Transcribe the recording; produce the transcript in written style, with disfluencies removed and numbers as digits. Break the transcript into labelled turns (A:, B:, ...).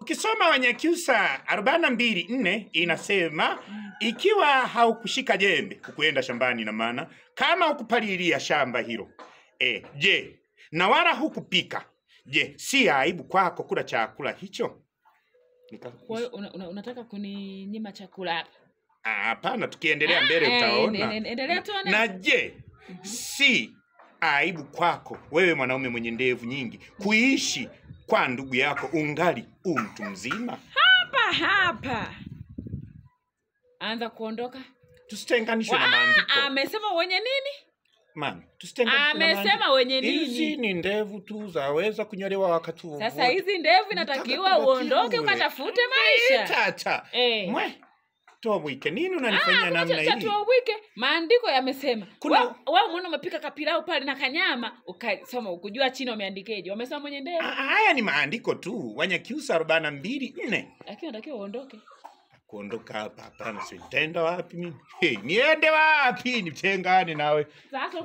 A: Ukisoma Wanyakyusa 42:4 inasema ikiwa haukushika jembe kukwenda shambani, na maana kama hukupalilia shamba hilo, je, na wala hukupika, je, si aibu kwako kula chakula hicho?
B: Kwa hiyo unataka kuninyima chakula hapa?
A: Hapana, tukiendelea mbele utaona.
B: Endelea tuone.
A: Na je, si aibu kwako wewe mwanaume mwenye ndevu nyingi kuishi kwa ndugu yako ungali mtu mzima?
B: Hapa hapa. Anza kuondoka.
A: Tusitenganishwe na maandiko.
B: Amesema wenye nini?
A: Mami, tusitenganishwe na maandiko.
B: Amesema wenye nini?
A: Hizi ni ndevu tu zaweza kunyolewa wakati wowote.
B: Sasa hizi ndevu inatakiwa uondoke ukatafute maisha.
A: Tata. Mwe. Toa wike, nini unanifanyia namna hii?
B: Toa wike. Maandiko yamesema. Wewe umeona umepika kapilau pale na kanyama, ukasoma ukujua chini wameandikeje. Wamesema mwenye ndevu.
A: Haya ni maandiko tu. Wanyakyusa 42:4.
B: Lakini unatakiwa uondoke.
A: Kuondoka hapa hapana, si nitaenda wapi mimi? Hey, niende wapi? Nitengane nawe.
B: Sasa